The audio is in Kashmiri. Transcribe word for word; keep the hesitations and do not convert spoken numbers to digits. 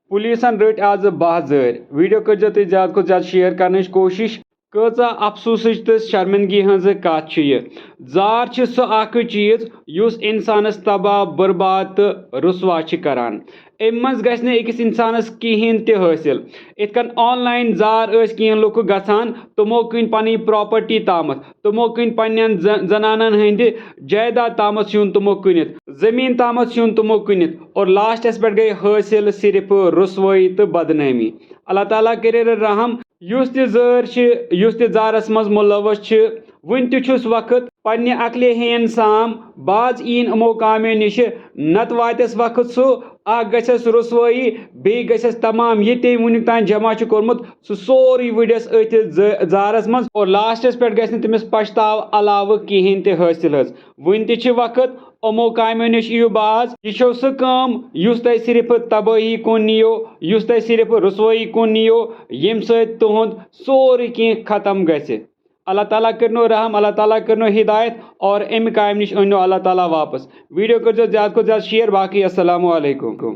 پولیسن رٔٹۍ آز باہ زٲرۍ۔ ویڈیو کٔرزیو تُہۍ زیادٕ کھۄتہٕ زیادٕ شیئر کرنٕچ کوٗشش۔ کۭژاہ افسوسٕچ تہٕ شرمندگی ہٕنٛز کتھ چھِ یہِ۔ زار چھِ سۄ اکھ چیز یُس انسانس تباہ، برباد تہٕ رسوا چھِ کران۔ امہِ منٛز گژھِ نہٕ أکِس انسانس کہیٖنۍ تہِ حٲصِل۔ یِتھ کٔنۍ آن لاین زار ٲسۍ کینٛہہ لُکھ گژھان، تِمو کٕنۍ پنٕنۍ پراپرٹی تامتھ، تِمو کٕنۍ پننٮ۪ن ز-، زنانن ہٕنٛدِ جائیداد تامتھ سیُن تِمو کٕنِتھ، زٔمیٖن تامتھ سیُن تِمو کٕنِتھ، اور لاسٹس پٮ۪ٹھ گٔے حٲصِل صرف رسوٲیی تہٕ بدنٲمی۔ اللہ تعالیٰ کٔرِنۍ رحم۔ یُس تہِ زٲر چھِ، یُس تہِ زارس منٛز ملوث چھِ، وُنہِ تہِ چھُس وقت، پننہِ عقلہِ ہیٚین سام، باز یِیِن یِمو کامیو نِشہِ، نتہٕ واتٮ۪س وقت سُہ، اکھ گژھٮ۪س رسوٲیی، بیٚیہِ گژھٮ۪س تمام یہِ تٔمۍ وُنیُک تام جمع چھُ کوٚرمُت، سُہ سورُے وُڈٮ۪س أتھۍ ز-، زارس منٛز، اور لاسٹس پٮ۪ٹھ گژھِ نہٕ تٔمِس پچھتاو علاوٕ کِہیٖنۍ تہِ حٲصِل حظ۔ وُنہِ تہِ چھِ وقت، یِمو کامیو نِش یِیِو باز۔ یہِ چھو سُہ کٲم یُس تۄہہِ صرف تبٲہی کُن نِیو، یُس تۄہہِ صرف رسوٲیی کُن نِیو، ییٚمہِ سۭتۍ تُہُنٛد سورُے کینٛہہ ختم گژھِ۔ اللہ تعالیٰ کٔرنو رحم، اللہ تعالیٰ کٔرنو ہدایت، اور امہِ کامہِ نِش أنِو اللہ تعالیٰ واپس۔ ویڈیو کٔرزیو زیادٕ کھۄتہٕ زیادٕ شیئر۔ باقٕے السلام علیکم۔